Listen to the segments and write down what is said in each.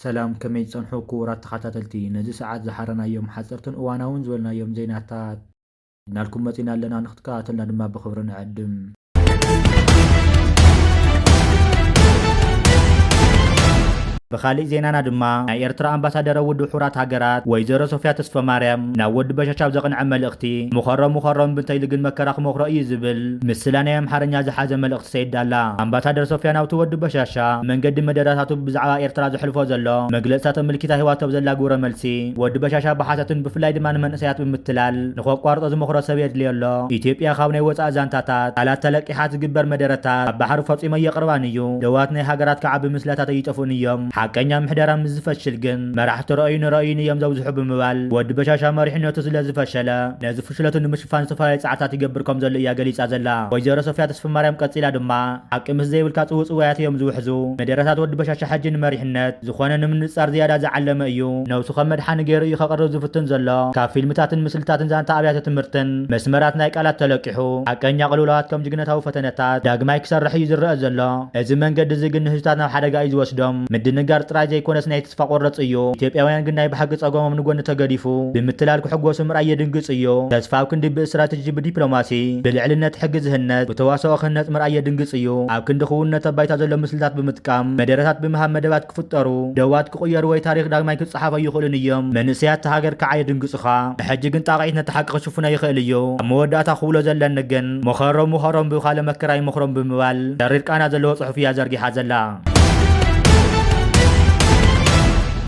ሰላም፣ ከመይ ትጸንሑ ክቡራት ተኸታተልቲ? ነዚ ሰዓት ዝሓረናዮም ሓጸርትን እዋናውን ዝበልናዮም ዜናታት ሒዝናልኩም መጺና ኣለና፣ ንክትከታተልና ድማ ብኽብሪ ንዕድም። ብኻሊእ ዜናና ድማ ናይ ኤርትራ ኣምባሳደር ኣብ ውድብ ሕቡራት ሃገራት ወይዘሮ ሶፍያ ተስፋማርያም ናብ ወዲ በሻሻ ኣብ ዘቕንዐ መልእኽቲ፣ ምኸሮም ምኸሮም ብንተይሉ ግን መከራ ክመኽሮ እዩ ዝብል ምስላ ናይ ኣምሓርኛ ዝሓዘ መልእኽቲ ሰይዳ ኣላ። ኣምባሳደር ሶፍያ ናብቲ ወዲ በሻሻ መንገዲ መደረታቱ ብዛዕባ ኤርትራ ዘሕልፎ ዘሎ መግለጽታት ኣመልኪታ ሂባቶ ኣብ ዘላ ግብረ መልሲ፣ ወዲ በሻሻ ብሓተትን ብፍላይ ድማ ንመንእሰያት ብምትላል ንኸቋርጦ ዝመኽሮ ሰብ የድልዮ ኣሎ። ኢትዮጵያ ካብ ናይ ወጻኢ ዛንታታት ቃላት ተለቂሓ ዝግበር መደረታት ኣብ ባሕሪ ፈጺሞ የቕርባን እዩ። ደዋት ናይ ሃገራት ከዓ ብምስላታት ኣይጠፍኡን እዮም። ሓቀኛ ምሕደራ ምስ ዝፈሽል ግን መራሕቲ ረእዩኒ ረእዩኒ እዮም ዘብዝሑ ብምባል ወዲ በሻሻ መሪሕነቱ ስለ ዝፈሸለ ነዚ ፍሽለቱ ንምሽፋን ዝተፈላለዩ ጻዕታት ይገብር ከም ዘሎ እያ ገሊጻ ዘላ። ወይዘሮ ሶፍያ ተስፋማርያም ቀጺላ ድማ ሓቂ ምስ ዘይብልካ ጽውጽዋያት እዮም ዝውሕዙ። መደረታት ወዲ በሻሻ ሕጂ ንመሪሕነት ዝኾነ ንምንጻር ዝያዳ ዝዓለመ እዩ። ነብሱ ከም መድሓኒ ገይሩ እዩ ከቕርብ ዝፍትን ዘሎ። ካብ ፊልምታትን ምስልታትን ዛንታ ኣብያተ ትምህርትን መስመራት ናይ ቃላት ተለቂሑ ሓቀኛ ቅልውላዋት ከም ጅግነታዊ ፈተነታት ዳግማይ ክሰርሕ እዩ ዝረአ ዘሎ። እዚ መንገዲ እዚ ግን ንህዝብታት ናብ ሓደጋ እዩ ዝወስዶም። ምድንጋር ጥራይ ዘይኮነስ ናይ ተስፋ ቆረጽ እዩ። ኢትዮጵያውያን ግን ናይ ብሓቂ ጸገሞም ንጎኒ ተገዲፉ ብምትላል ክሕጎሱ ምርኣይ የድንግጽ እዩ። ተስፋ ኣብ ክንዲ ብስትራተጂ ብዲፕሎማሲ ብልዕልነት ሕጊ ዝህነጽ ብተዋስኦ ክህነጽ ምርኣይ የድንግጽ እዩ። ኣብ ክንዲ ክውንነት ኣብ ባይታ ዘሎ ምስልታት ብምጥቃም መደረታት ብምሃብ መደባት ክፍጠሩ ደዋት ክቕየሩ ወይ ታሪኽ ዳግማይ ክጸሓፍ ኣይኽእሉን እዮም። መንእሰያት እታ ሃገር ከዓ የድንግጹኻ። ንሕጂ ግን ጣቕዒት ነቲ ሓቂ ክሽፍኖ ይኽእል እዩ። ኣብ መወዳእታ ክብሎ ዘለኒ ግን ምኸሮም ምኸሮም ብኻልእ መከራ ይምኽሮም ብምባል ተሪር ቃና ዘለዎ ጽሑፍ እያ ዘርጊሓ ዘላ።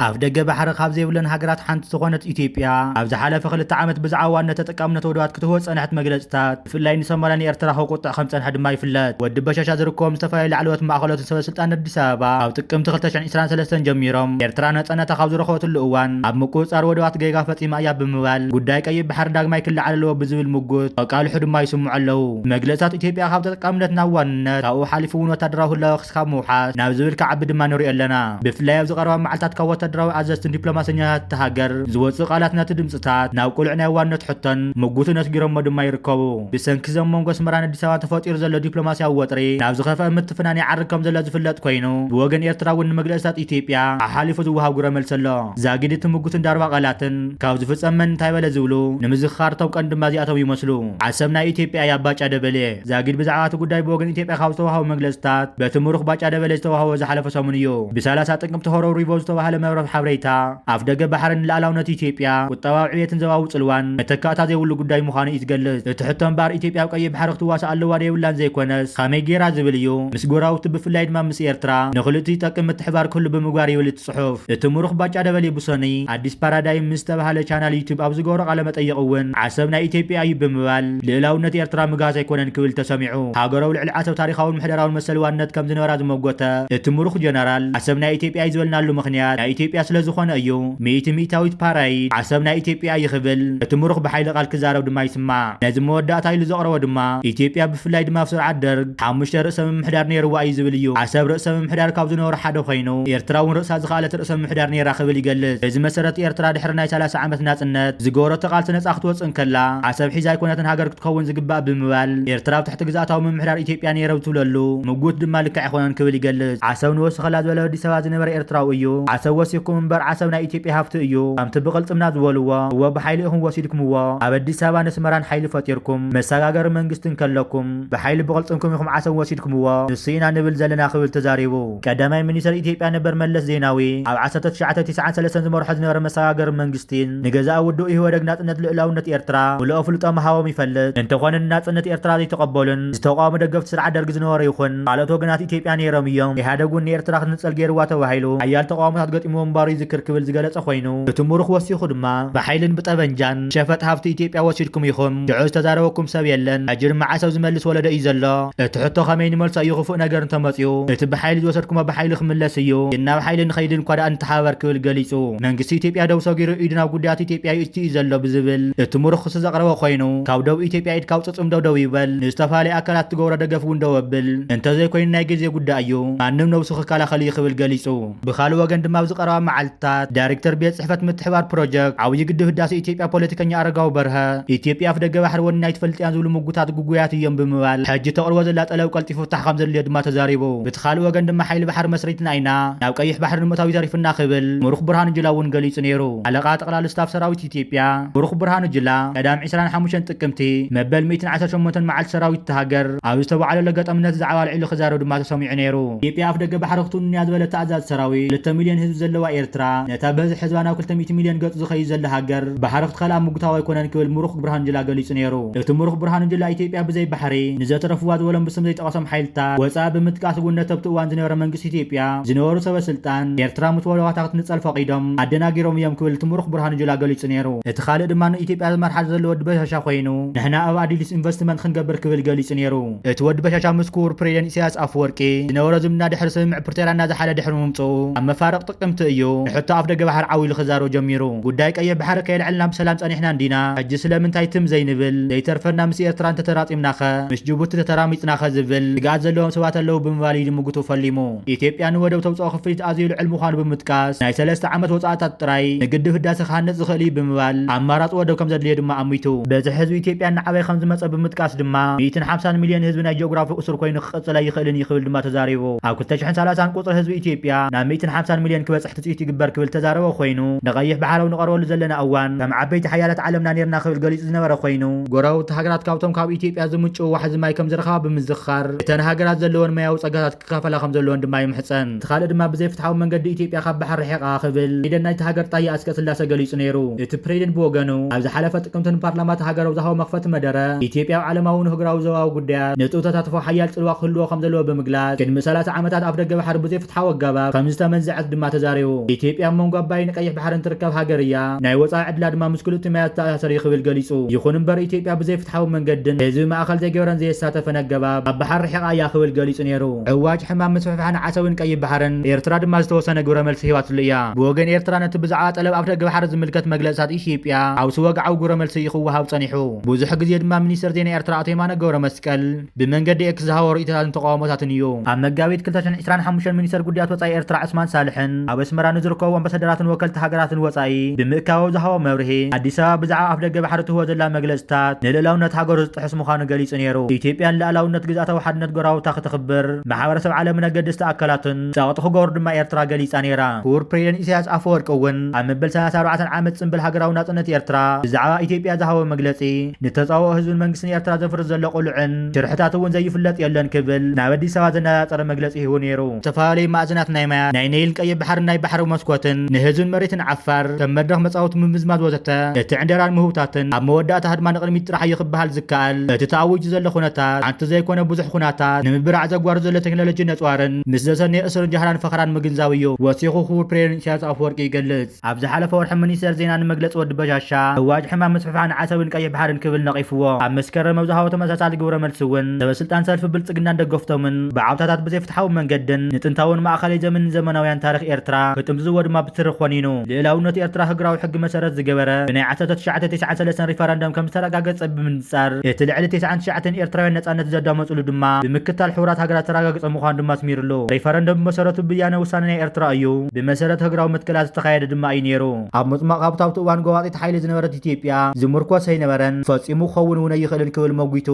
ኣፍ ደገ ባሕሪ ካብ ዘይብለን ሃገራት ሓንቲ ዝኾነት ኢትዮጵያ ኣብ ዝሓለፈ ክልተ ዓመት ብዛዕባ ዋንነት ተጠቃምነት ወደባት ክትህቦ ዝጸንሐት መግለጽታት ብፍላይ ንሶማልያን ንኤርትራ ከቁጥዕ ከም ጸንሐ ድማ ይፍለጥ። ወዲ በሻሻ ዝርከቦም ዝተፈላለዩ ላዕለዎት ማእኸሎትን ሰበ ስልጣን ኣዲስ ኣበባ ኣብ ጥቅምቲ ክልተ ሽሕን ዕስራን ሰለስተን ጀሚሮም ኤርትራ ነጻነታ ካብ ዝረኸበትሉ እዋን ኣብ ምቁጽጻር ወደባት ጌጋ ፈጺማ እያ ብምባል ጉዳይ ቀይሕ ባሕሪ ዳግማይ ክለዓል ኣለዎ ብዝብል ምጉት ኣቃልሑ ድማ ይስምዑ ኣለዉ። መግለጽታት ኢትዮጵያ ካብ ተጠቃምነት ናብ ዋንነት ካብኡ ሓሊፉ እውን ወታደራዊ ህላወ ክስካብ ምውሓስ ናብ ዝብል ክዓቢ ድማ ንሪኦ ኣለና። ብፍላይ ኣብዚ ቀረባ መዓልታት ካብ ወታደራዊ ኣዘዝትን ዲፕሎማሰኛታት እታ ሃገር ዝወጽእ ቃላት ነቲ ድምጽታት ናብ ቅሉዕ ናይ ዋንነት ሕቶን ምጉትን ኣስጊሮሞ ድማ ይርከቡ። ብሰንኪ እዚ ኣብ መንጎ ኣስመራን ኣዲስ ኣበባን ተፈጢሩ ዘሎ ዲፕሎማስያዊ ወጥሪ ናብ ዝኸፍአ ምትፍናን ይዓርግ ከም ዘሎ ዝፍለጥ ኮይኑ፣ ብወገን ኤርትራ እውን ንመግለጽታት ኢትዮጵያ ኣሓሊፉ ዝወሃብ ግብረ መልሲ ኣሎ። ዛጊድ እቲ ምጉትን ዳርባ ቃላትን ካብ ዝፍጸም መን እንታይ በለ ዝብሉ ንምዝኽኻር እቶም ቀንዲ ድማ እዚኣቶም ይመስሉ። ዓሰብ ናይ ኢትዮጵያ እያ፣ ባጫ ደበሌ። ዛጊድ ብዛዕባ እቲ ጉዳይ ብወገን ኢትዮጵያ ካብ ዝተዋህቡ መግለጽታት በቲ ምሩኽ ባጫ ደበሌ ዝተዋህቦ ዝሓለፈ ሰሙን እዩ። ብሰላሳ ጥቅምቲ ሆሮ ሪቮ ዝተባህለ መርበብ ሓበሬታ ኣፍ ደገ ባሕርን ልኣላውነት ኢትዮጵያ ቁጠባዊ ዕብየትን ዘባዊ ጽልዋን መተካእታ ዘይብሉ ጉዳይ ምዃኑ እዩ ዝገልጽ። እቲ ሕቶ እምበኣር ኢትዮጵያ ኣብ ቀይሕ ባሕሪ ክትዋሳእ ኣለዋ ዶ የብላን ዘይኮነስ ከመይ ጌራ ዝብል እዩ። ምስ ጎረባብቲ ብፍላይ ድማ ምስ ኤርትራ ንኽልቲኡ ይጠቅም ምትሕባር ክህሉ ብምግባር ይብል እቲ ጽሑፍ። እቲ ምሩኽ ባጫ ደበሌ ብሰኑይ ኣዲስ ፓራዳይም ምስ ዝተባህለ ቻናል ዩቱብ ኣብ ዝገበሮ ቃለ መጠይቕ እውን ዓሰብ ናይ ኢትዮጵያ እዩ ብምባል ልእላውነት ኤርትራ ምግሃስ ኣይኮነን ክብል ተሰሚዑ። ሃገረው ልዕሊ ዓሰብ ታሪኻውን ምሕደራውን መሰል ዋንነት ከም ዝነበራ ዝመጎተ እቲ ምሩኽ ጀነራል ዓሰብ ናይ ኢትዮጵያ እዩ ዝበልናሉ ምኽንያት ናይ ኢትዮጵያ ስለ ዝኾነ እዩ። ሚእቲ ሚእታዊት ፓራይድ ዓሰብ ናይ ኢትዮጵያ እዩ ክብል እቲ ምሩኽ ብሓይሊ ቃል ክዛረብ ድማ ይስማዕ። ነዚ መወዳእታ ኢሉ ዘቕረቦ ድማ ኢትዮጵያ ብፍላይ ድማ ኣብ ስርዓት ደርግ ሓሙሽተ ርእሰ ምምሕዳር ነይርዋ እዩ ዝብል እዩ። ዓሰብ ርእሰ ምምሕዳር ካብ ዝነበሩ ሓደ ኮይኑ ኤርትራ እውን ርእሳ ዝኸኣለት ርእሰ ምምሕዳር ነይራ ክብል ይገልጽ። በዚ መሰረት ኤርትራ ድሕሪ ናይ ሰላሳ ዓመት ናጽነት ዝገበረቶ ቃልሲ ነጻ ክትወጽእ እንከላ ዓሰብ ሒዛ ኣይኮነትን ሃገር ክትከውን ዝግባእ ብምባል ኤርትራ ኣብ ትሕቲ ግዝኣታዊ ምምሕዳር ኢትዮጵያ ነይረ ብትብለሉ ምጉት ድማ ልክዕ ኣይኮነን ክብል ይገልጽ። ዓሰብ ንወስኸላ ዝበለ ኣዲስ ኣበባ ዝነበረ ኤርትራዊ እዩ። ዓሰብ ወሲኽኩም እምበር ዓሰብ ናይ ኢትዮጵያ ሃፍቲ እዩ። ከምቲ ብቕልጽምና ዝበልዎ እወ ብሓይሊ ኢኹም ወሲድኩምዎ። ኣብ ኣዲስ ኣበባን ኣስመራን ሓይሊ ፈጢርኩም መሰጋገሪ መንግስቲ እንከለኩም ብሓይሊ ብቕልጽምኩም ኢኹም ዓሰብ ወሲድኩምዎ። ንሱ ኢና ንብል ዘለና ክብል ተዛሪቡ። ቀዳማይ ሚኒስተር ኢትዮጵያ ነበር መለስ ዜናዊ ኣብ ዓሰርተ ትሽዓተ ትስዓን ሰለስተን ዝመርሖ ዝነበረ መሰጋገሪ መንግስቲን ንገዛኢ ውድብ ኢህወደግ ናጽነት ልኡላውነት ኤርትራ ምሉእ ኣፍልጦ ምሃቦም ይፈልጥ። እንተኾነ ንናጽነት ኤርትራ ዘይተቐበሉን ዝተቓወሙ ደገፍቲ ስርዓት ደርጊ ዝነበሩ ይኹን ካልኦት ወገናት ኢትዮጵያ ነይሮም እዮም። ኢህኣደግ እውን ንኤርትራ ክትንጸል ገይርዋ ተባሂሉ ሓያል ተቓውሞታት ገጢምዎ ምንባሩ ይዝክር ክብል ዝገለጸ ኮይኑ፣ እቲ ምሩኽ ወሲኹ ድማ ብሓይልን ብጠበንጃን ሸፈጥ ሃፍቲ ኢትዮጵያ ወሲድኩም ኢኹም። ሽዑ ዝተዛረበኩም ሰብ የለን። ሕጂ ድማ ዓሰብ ዝመልስ ወለዶ እዩ ዘሎ። እቲ ሕቶ ከመይ ንመልሶ እዩ ክፉእ ነገር እንተመጺኡ? እቲ ብሓይሊ ዝወሰድኩሞ ብሓይሊ ክምለስ እዩ። ግን ናብ ሓይሊ ንኸይድ እንኳ ደኣ ንተሓባበር ክብል ገሊጹ። መንግስቲ ኢትዮጵያ ደው ሰጊሩ ኢዱ ናብ ጉዳያት ኢትዮጵያ ይእቱ እዩ ዘሎ ብዝብል እቲ ምሩኽ ክሲ ዘቕረበ ኮይኑ፣ ካብ ደቡብ ኢትዮጵያ ኢድካ ኣውጽጽ እምዶ ደው ይበል፣ ንዝተፈላለዩ ኣካላት ትገብሮ ደገፍ እውን ደው ኣብል፣ እንተዘይኮይኑ ናይ ግዜ ጉዳይ እዩ፣ ማንም ነብሱ ክከላኸል እዩ ክብል ገሊጹ። ብኻልእ ወገን ድማ ኣብዚ ቀረባ መዓልትታት ዳይሬክተር ቤት ጽሕፈት ምትሕባር ፕሮጀክት ዓብዪ ግድብ ህዳሴ ኢትዮጵያ ፖለቲከኛ ኣረጋዊ በርሀ፣ ኢትዮጵያ ኣፍ ደገ ባሕሪ ወኒና ኣይትፈልጥን ዝብሉ ምጉታት ግጉያት እዮም ብምባል፣ ሕጂ ተቕርቦ ዘላ ጠለብ ቀልጢፉ ፍታሕ ከም ዘድልዮ ድማ ተዛሪቡ። ብቲ ካልእ ወገን ድማ ሓይሊ ባሕሪ መስሪትና ኢና፣ ናብ ቀይሕ ባሕሪ ንምእታው ይተሪፍና ክብል ምሩኽ ብርሃኑ ጁላ እውን ገሊጹ ነይሩ። ሓለቓ ጠቕላሊ ስታፍ ሰራዊት ኢትዮጵያ ምሩኽ ብርሃኑ ጁላ ቀዳም ዕስራን ሓሙሽተን ጥቅምቲ መበል ሚእትን ዓሰርተ ሸሞንተን መዓልቲ ሰራዊት እታ ሃገር ኣብ ዝተባዕለሉ ኣጋጣሚነት ብዛዕባ ኣልዒሉ ክዛረብ ድማ ተሰሚዑ ነይሩ። ኢትዮጵያ ኣፍ ደገ ባሕሪ ክትውንን እያ ዝበለ ተኣዛዚ ሰራዊት፣ ክልተ ሚልዮን ህዝቢ ዘለዋ ኤርትራ፣ ነታ በዝሒ ህዝባ ናብ ክልተ ሚእቲ ሚልዮን ገጹ ዝኸይድ ዘላ ሃገር፣ ባሕሪ ክትኸልኣ ምጉታው ኣይኮነን ክብል ምሩኽ ብርሃኑ ጁላ ገሊጹ ነይሩ። እቲ ምሩኽ ብርሃኑ ጁላ፣ ኢትዮጵያ ብዘይ ባሕሪ ንዘተረፍዋ ዝበሎም ብስም ዘይጠቐሶም ሓይልታት ወጻኢ ብምጥቃስ እውን፣ ነቲ ኣብቲ እዋን ዝነበረ መንግስቲ ኢትዮጵያ ዝነበሩ ሰበ ስልጣን፣ ኤርትራ ምስ ወደባታ ክትንጸል ፈቒዶም ኣደናጊሮም እዮም ክብል እቲ ምሩኽ ብርሃኑ ጁላ ገሊጹ ነይሩ። እቲ ካልእ ድማ ንኢትዮጵያ ዝመርሓ ዘሎ ወዲ በሻሻ ኮይኑ፣ ንሕና ኣብ ኣዲሊስ ኢንቨስትመንት ክንገብር ክብል ገሊጹ ነይሩ። እቲ ወዲ በሻሻ ምስ ክቡር ፕሬዚደንት ኢሳያስ ኣፈወርቂ ዝነበሮ ዝምድና ድሕሪ ስምምዕ ፕሪቶርያ እናዘሓለ ድሕሪ ምምጽኡ፣ ኣብ መፋርቕ ጥቅምቲ እዩ ንሕቶ ኣፍ ደገ ባሕሪ ዓው ኢሉ ክዛረብ ጀሚሩ። ጉዳይ ቀይሕ ባሕሪ ከየልዐልና ብሰላም ጸኒሕና እንዲና፣ ሕጂ ስለምንታይ ትም ዘይንብል? ዘይተርፈና ምስ ኤርትራ እንተተራጺምናኸ? ምስ ጅቡቲ ተተራሚጽናኸ? ዝብል ስግኣት ዘለዎም ሰባት ኣለዉ ብምባል እዩ ንምጉቱ ፈሊሙ። ኢትዮጵያ ንወደብ ተውጽኦ ክፍሊት ኣዝዩ ልዑል ምዃኑ ብምጥቃስ፣ ናይ ሰለስተ ዓመት ወጻእታት ጥራይ ንግድብ ህዳሰ ክሃንጽ ዝኽእል እዩ ብምባል፣ ኣማራጺ ወደብ ከም ዘድልዮ ድማ ኣሚቱ። በዝሒ ህዝቢ ኢትዮጵያ እናዓበየ ከም ዝመጸ ብምጥቃስ ድማ፣ ሚእትን ሓምሳን ሚልዮን ህዝቢ ናይ ጂኦግራፊ እሱር ኮይኑ ክቕጽል ኣይኽእልን እዩ ክብል ድማ ተዛሪቡ። ኣብ ክልተ ሽሕን ሰላሳን ቁጽሪ ህዝቢ ኢትዮጵያ ናብ ሚእትን ሓምሳን ሚልዮን ክበጽሕ ትጽቢት ይግበር ክብል ተዛረበ ኮይኑ፣ ንቐይሕ ባሕራዊ ንቐርበሉ ዘለና እዋን ከም ዓበይቲ ሓያላት ዓለምና ኔርና ክብል ገሊጹ ዝነበረ ኮይኑ፣ ጎረባብቲ ሃገራት ካብቶም ካብ ኢትዮጵያ ዝምንጭው ዋሕዚ ማይ ከም ዝረኸባ ብምዝኻር፣ እተን ሃገራት ዘለወን ማያዊ ጸጋታት ክካፈላ ከም ዘለወን ድማ ይምሕጸን። እቲ ካልእ ድማ ብዘይፍትሓዊ መንገዲ ኢትዮጵያ ካብ ባሕሪ ርሒቓ ክብል ፕሬዚደንት ናይቲ ሃገር ታየ ኣጽቀስላሰ ገሊጹ ነይሩ። እቲ ፕሬዚደንት ብወገኑ፣ ኣብ ዝሓለፈ ጥቅምቲ ንፓርላማ እቲ ሃገር ኣብ ዝሃቦ መኽፈቲ መደረ፣ ኢትዮጵያ ኣብ ዓለማውን ሃገራዊ ዞባዊ ጉዳያት ንጡፍ ተሳትፎ ሓያል ጽልዋ ክህልዎ ከም ዘለዎ ብምግላጽ፣ ቅድሚ ሰላሳ ዓመታት ኣፍ ደገ ባሕሪ ብዘይፍትሓዊ ኣገባብ ከም ዝተመንዘዐት ድማ ተዛሪቡ። ኢትዮጵያ ኣብ መንጎ ኣባይን ቀይሕ ባሕርን ትርከብ ሃገር እያ። ናይ ወጻኢ ዕድላ ድማ ምስ ክልቲኡ ማያት ዝተኣሳሰር እዩ ክብል ገሊጹ። ይኹን እምበር ኢትዮጵያ ብዘይፍትሓዊ መንገድን ህዝቢ ማእከል ዘይገበረን ዘየሳተፈን ኣገባብ ኣብ ባሕሪ ርሒቓ እያ ክብል ገሊጹ ነይሩ። ዕዋጅ ሕማም ምስፍሕፋሕን ዓሰብን ቀይሕ ባሕርን ኤርትራ ድማ ዝተወሰነ ግብረ መልሲ ሂባትሉ እያ። ብወገን ኤርትራ ነቲ ብዛዕባ ጠለብ ኣፍ ደገ ባሕሪ ዝምልከት መግለጽታት ኢትዮጵያ ዓውሲ ወግዓዊ ግብረ መልሲ እዩ ክወሃብ ጸኒሑ። ብዙሕ ግዜ ድማ ሚኒስተር ዜና ኤርትራ ኣቶ የማነ ገብረ መስቀል ብመንገዲ ኤክስ ዝሃቦ ርእይቶታትን ተቃውሞታትን እዩ። ኣብ መጋቢት ክልተ ሽሕን ዕስራን ሓሙሽተን ሚኒስተር ጉዳያት ወጻኢ ኤርትራ ዑስማን ሳልሕን ኣብ ኣስመራ ንዝርከቡ ኣምባሳደራትን ወከልቲ ሃገራትን ወጻኢ ብምእካብ ኣብ ዝሃቦ መብርሂ፣ ኣዲስ ኣበባ ብዛዕባ ኣፍ ደገ ባሕሪ ትህቦ ዘላ መግለጽታት ንልእላውነት ሃገሩ ዝጥሕስ ምዃኑ ገሊጹ ነይሩ። ኢትዮጵያ ንልእላውነት ግዝኣታዊ ሓድነት ጎረባብታ ከተኽብር ማሕበረሰብ ዓለምን ኣገደስቲ ኣካላትን ጸቕጢ ክገብሩ ድማ ኤርትራ ገሊጻ ነይራ። ክቡር ፕሬዚደንት ኢሳያስ ኣፈወርቂ እውን ኣብ መበል ሰላሳ ኣርባዕተን ዓመት ጽንብል ሃገራዊ ናጽነት ኤርትራ ብዛዕባ ኢትዮጵያ ዝሃቦ መግለጺ፣ ንተጻብኦ ህዝብን መንግስትን ኤርትራ ዘፍርስ ዘሎ ቅሉዕን ሽርሕታት እውን ዘይፍለጥ የለን ክብል ናብ ኣዲስ ኣበባ ዘነጻጸረ መግለጺ ሂቡ ነይሩ። ዝተፈላለዩ ማእዝናት ናይ ማያት፣ ናይ ናይልን ቀይሕ ባሕርን ናይ ባሕሪ መስኮትን ንህዝብን መሬትን ዓፋር ከም መድረኽ መጻወቲ ምምዝማዝ ወዘተ፣ እቲ ዕንደራን ምህውታትን ኣብ መወዳእታ ድማ ንቕድሚት ጥራሕ እዩ ክበሃል ዝከኣል። እቲ ተኣዊጁ ዘሎ ኩነታት ሓንቲ ዘይኮነ ብዙሕ ኩነታት ንምብራዕ ዘጓሩ ዘሎ ቴክኖሎጂ ነጽዋርን ምስ ዘሰንዮ እስርን ጃህራን ፈኸራን ምግንዛብ እዩ። ወሲኹ ክቡር ፕሬዚደንት ኢሳያስ ኣፈወርቂ ይገልጽ። ኣብ ዝሓለፈ ወርሒ ሚኒስተር ዜና ንመግለጺ ወዲ በሻሻ፣ እዋጅ ሕማም ምስፍሕፋሕን ዓሰብን ቀይሕ ባሕርን ክብል ነቒፍዎ። ኣብ መስከረም ኣብ ዝሃቦ ተመሳሳሊ ግብረ መልሲ እውን፣ ሰበ ስልጣን ሰልፊ ብልጽግናን ደገፍቶምን ብዓውታታት ብዘይፍትሓዊ መንገድን ንጥንታውን ማእከላይ ዘመንን ዘመናውያን ታሪኽ ኤርትራ ክጥምዝዎ ድማ ብትሪ ኮኒኑ። ልእላውነት ኤርትራ ህግራዊ ሕጊ መሰረት ዝገበረ ብናይ ዓሰርተ ትሽዓተ ተስዓን ሰለስተን ሪፈረንደም ከም ዝተረጋገጸ ብምንጻር፣ እቲ ልዕሊ ተስዓን ትሽዓተን ኤርትራውያን ነጻነት ዘዳመጹሉ ድማ ብምክታል ሕቡራት ሃገራት ዝተረጋገጸ ምዃኑ ድማ ኣስሚሩሉ። ሪፈረንደም ብመሰረቱ ብያነ ውሳነ ናይ ኤርትራ እዩ። ብመሰረት ህግራዊ መትከላት ዝተኻየደ ድማ እዩ ነይሩ። ኣብ ምጥማቕ ሃብቲ ኣብቲ እዋን ጎባጢት ሓይሊ ዝነበረት ኢትዮጵያ ዝምርኮስ ኣይነበረን፣ ፈጺሙ ክኸውን እውን ኣይኽእልን ክብል መጒቱ።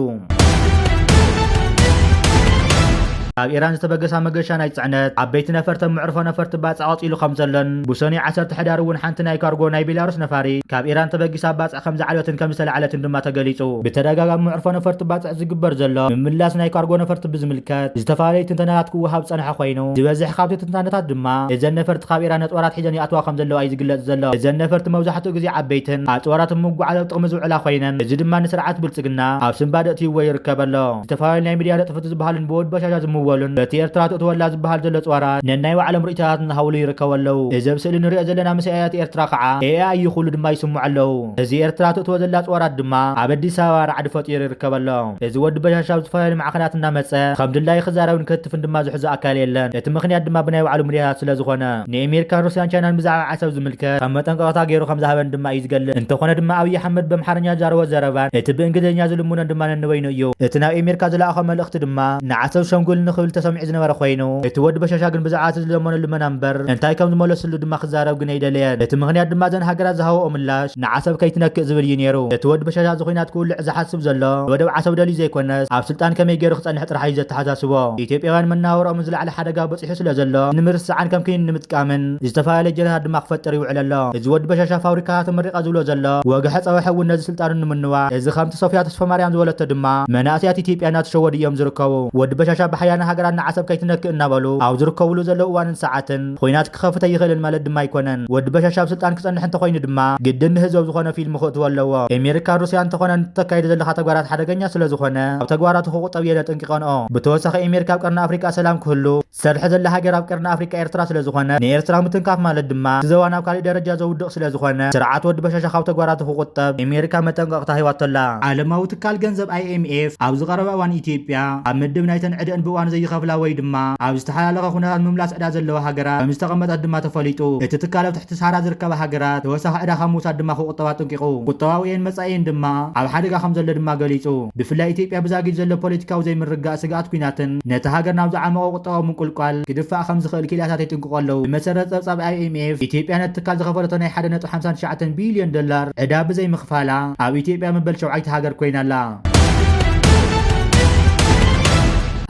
ኣብ ኢራን ዝተበገሳ መገሻ ናይ ጽዕነት ዓበይቲ ነፈርቲ ኣብ መዕርፎ ነፈርቲ ባጽዕ ቀጺሉ ከም ዘሎን፣ ብሰኑይ ዓሰርተ ሕዳር እውን ሓንቲ ናይ ካርጎ ናይ ቤላሩስ ነፋሪት ካብ ኢራን ተበጊሳ ባጽዕ ከም ዝዓለበትን ከም ዝተላዕለትን ድማ ተገሊጹ። ብተደጋጋሚ መዕርፎ ነፈርቲ ባጽዕ ዝግበር ዘሎ ምምላስ ናይ ካርጎ ነፈርቲ ብዝምልከት ዝተፈላለዩ ትንተናታት ክወሃብ ዝጸንሐ ኮይኑ፣ ዝበዝሕ ካብቲ ትንታነታት ድማ እዘን ነፈርቲ ካብ ኢራን ኣጽዋራት ሒዘን ይኣትዋ ከም ዘለዋ እዩ ዝግለጽ ዘሎ። እዘን ነፈርቲ መብዛሕትኡ ግዜ ዓበይትን ኣጽዋራት ኣብ ምጉዓዝ ኣብ ጥቕሚ ዝውዕላ ኮይነን፣ እዚ ድማ ንስርዓት ብልጽግና ኣብ ስንባደ እትይዎ ይርከብ ኣሎ። ዝተፈላለዩ ናይ ሚድያ ለጥፍቲ ዝበሃሉን ብወድ በሻሻ ዝምወሉን በቲ ኤርትራ ትእትወላ ዝበሃል ዘሎ ኣጽዋራት ነናይ ባዕሎም ርእይቶታት እናሃብሉ ይርከቡ ኣለዉ። እዚ ኣብ ስእሊ ንሪኦ ዘለና ምስኣያት ኤርትራ ከዓ ኤ ኣይ እዩ ክብሉ ድማ ይስምዑ ኣለዉ። እዚ ኤርትራ ትእትዎ ዘላ ኣጽዋራት ድማ ኣብ ኣዲስ ኣበባ ራዕዲ ፈጢሩ ይርከብ ኣሎ። እዚ ወዲ በሻሻ ኣብ ዝተፈላለዩ ማዕኸናት እናመጸ ከም ድላዩ ክዛረብን ክህትፍን ድማ ዝሕዞ ኣካል የለን። እቲ ምኽንያት ድማ ብናይ ባዕሉ ሚድያታት ስለ ዝኾነ። ንኣሜሪካን ሩስያን ቻይናን ብዛዕባ ዓሰብ ዝምልከት ከም መጠንቀቕታ ገይሩ ከም ዝሃበን ድማ እዩ ዝገልጽ። እንተኾነ ድማ ኣብይ ኣሕመድ ብኣምሓርኛ ዝዛረቦ ዘረባን እቲ ብእንግሊዝኛ ዝልምኖን ድማ ነንበይኑ እዩ። እቲ ናብ ኣሜሪካ ዝለኣኾ መልእኽቲ ድማ ንዓሰብ ሸምጉል ክብል ተሰሚዑ ዝነበረ ኮይኑ፣ እቲ ወዲ በሻሻ ግን ብዛዕባ እቲ ዝለመነሉ ልመና እምበር እንታይ ከም ዝመለስሉ ድማ ክዛረብ ግን ኣይደለየን። እቲ ምኽንያት ድማ እዘን ሃገራት ዝሃበኦ ምላሽ ንዓሰብ ከይትነክእ ዝብል እዩ ነይሩ። እቲ ወዲ በሻሻ እዚ ኹናት ክውልዕ ዝሓስብ ዘሎ ወደብ ዓሰብ ደልዩ ዘይኮነስ ኣብ ስልጣን ከመይ ገይሩ ክጸንሕ ጥራሕ እዩ ዘተሓሳስቦ። ኢትዮጵያውያን መናበርኦም ዝለዓለ ሓደጋ በጺሑ ስለ ዘሎ ንምርስዓን ከም ክኒን ንምጥቃምን ዝተፈላለየ ጀነታት ድማ ክፈጥር ይውዕል ኣሎ። እዚ ወዲ በሻሻ ፋብሪካታት ተመሪቐ ዝብሎ ዘሎ ወግሐ ጸወሐ እውን ነዚ ስልጣኑ ንምንዋሕ፣ እዚ ከምቲ ሶፍያ ተስፋማርያም ዝበለቶ ድማ መናእሰያት ኢትዮጵያ እናተሸወዱ እዮም ዝርከቡ። ወዲ በሻሻ ብሓያና ሃገራት ንዓሰብ ከይትነክእ እናበሉ ኣብ ዝርከብሉ ዘለዉ እዋንን ሰዓትን ኹናት ክኸፍት ኣይኽእልን ማለት ድማ ኣይኮነን። ወዲ በሻሻ ኣብ ስልጣን ክጸንሕ እንተኾይኑ ድማ ግድን ንህዝብ ዝኾነ ፊልም ክእትዎ ኣለዎ። ኣሜሪካን ሩስያን እንተኾነ ንተካይዶ ዘለኻ ተግባራት ሓደገኛ ስለ ዝኾነ ኣብ ተግባራቱ ክቑጠብ እየ ዘጠንቅቐንኦ። ብተወሳኺ ኣሜሪካ ኣብ ቀርኒ ኣፍሪቃ ሰላም ክህሉ ዝሰርሐ ዘላ ሃገር ኣብ ቀርኒ ኣፍሪቃ ኤርትራ ስለ ዝኾነ ንኤርትራ ምትንካፍ ማለት ድማ እቲ ዞባ ናብ ካሊእ ደረጃ ዘውድቕ ስለ ዝኾነ ስርዓት ወዲ በሻሻ ካብ ተግባራቱ ክቑጠብ ኣሜሪካ መጠንቀቕታ ሂባቶ ኣላ። ዓለማዊ ትካል ገንዘብ ኣይ ኤም ኤፍ ኣብ ዝቐረበ እዋን ኢትዮጵያ ኣብ ምድብ ናይተን ዕደን ብእዋኑ ዘይኸፍላ ወይ ድማ ኣብ ዝተሓላለኸ ኩነታት ምምላስ ዕዳ ዘለዋ ሃገራት ከም ዝተቐመጠት ድማ ተፈሊጡ። እቲ ትካል ኣብ ትሕቲ ሰሃራ ዝርከባ ሃገራት ተወሳኺ ዕዳ ካብ ምውሳድ ድማ ክቑጠባ ኣጠንቂቑ። ቁጠባዊኤን መጻኢኤን ድማ ኣብ ሓደጋ ከም ዘሎ ድማ ገሊጹ። ብፍላይ ኢትዮጵያ ብዛጊድ ዘሎ ፖለቲካዊ ዘይምርግጋእ ስግኣት ኲናትን ነቲ ሃገር ናብ ዝዓመቐ ቁጠባዊ ምንቁልቋል ክድፋእ ከም ዝኽእል ክኢላታት የጥንቅቑ ኣለዉ። ብመሰረት ጸብጻብ ኣይ ኤም ኤፍ፣ ኢትዮጵያ ነቲ ትካል ዝኸፈለቶ ናይ ሓደ ነጥቢ ሓምሳ ትሽዓተ ቢልዮን ዶላር ዕዳ ብዘይምኽፋላ ኣብ ኢትዮጵያ መበል ሸውዓይቲ ሃገር ኮይና ኣላ።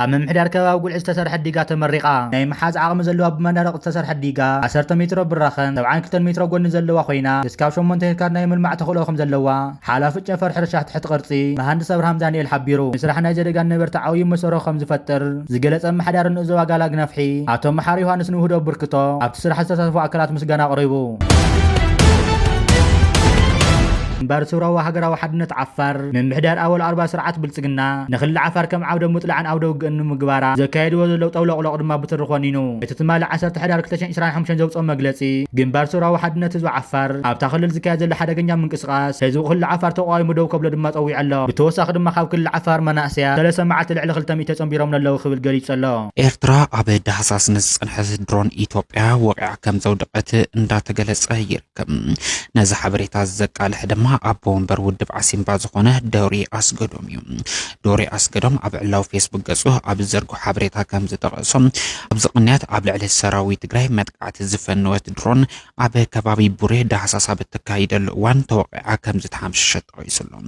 ኣብ ምምሕዳር ከባቢ ጉልዒ ዝተሰርሐት ዲጋ ተመሪቓ። ናይ ምሓዝ ዓቕሚ ዘለዋ ብመናድቕ ዝተሰርሐት ዲጋ ዓሰርተ ሜትሮ ብራኸን ሰብዓን ክልተን ሜትሮ ጎኒ ዘለዋ ኮይና ክስካብ ሸሞንተ ሄክታር ናይ ምልማዕ ተኽእሎ ከም ዘለዋ ሓላፊ ጨንፈር ሕርሻ ትሕቲ ቅርጺ መሃንድስ ኣብርሃም ዳንኤል ሓቢሩ። ንስራሕ ናይ ዘደጋን ነበርቲ ዓብዩ መሰሮ ከም ዝፈጥር ዝገለጸ ኣመሓዳሪ ንኡስ ዞባ ጋላግ ነፍሒ ኣቶ መሓሪ ዮሃንስ ንውህዶ ብርክቶ ኣብቲ ስራሕ ዝተሳተፉ ኣካላት ምስጋና ኣቕሪቡ። ግንባር ስውራዊ ሃገራዊ ሓድነት ዓፋር ምምሕዳር ኣወል ኣርባ ስርዓት ብልጽግና ንክልል ዓፋር ከም ዓውደ ምጥላዕን ዓውደ ውግእን ንምግባራ ዘካየድዎ ዘለዉ ጠውለቕሎቕ ድማ ብትሪ ኮኒኑ። እቲ ትማሊ ዓሰርተ ሕዳር ክልተ ሽሕን ዕስራን ሓሙሽተን ዘውፅኦ መግለፂ፣ ግንባር ስውራዊ ሓድነት ህዝቢ ዓፋር ኣብታ ክልል ዝካየድ ዘሎ ሓደገኛ ምንቅስቓስ ህዝቢ ክልል ዓፋር ተቋዊሙ ደው ከብሎ ድማ ፀዊዑ ኣሎ። ብተወሳኺ ድማ ካብ ክልል ዓፋር መናእሰያት ሰለስተ መዓልቲ ልዕሊ ክልተ ሚእቲ ተፀንቢሮም ኣለዉ ክብል ገሊጹ ኣሎ። ኤርትራ ኣብ ዳህሳስ ንዝጸንሐት ድሮን ኢትዮጵያ ወቒዓ ከም ዘውደቐት እንዳተገለጸ ይርከብ። ነዚ ሓበሬታ ዘቃልሕ ድማ ኣቦ ወንበር ውድብ ዓሲምባ ዝኾነ ዶሪ ኣስገዶም እዩ። ዶሪ ኣስገዶም ኣብ ዕላዊ ፌስቡክ ገጹ ኣብ ዝዘርግሖ ሓበሬታ ከም ዝጠቐሶ፣ ኣብዚ ቅንያት ኣብ ልዕሊ ሰራዊት ትግራይ መጥቃዕቲ ዝፈነወት ድሮን ኣብ ከባቢ ቡሬ ዳህሳስ ኣብ እተካይደሉ እዋን ተወቒዓ ከም ዝተሓምሸሸት ጠቒሱ ኣሎ።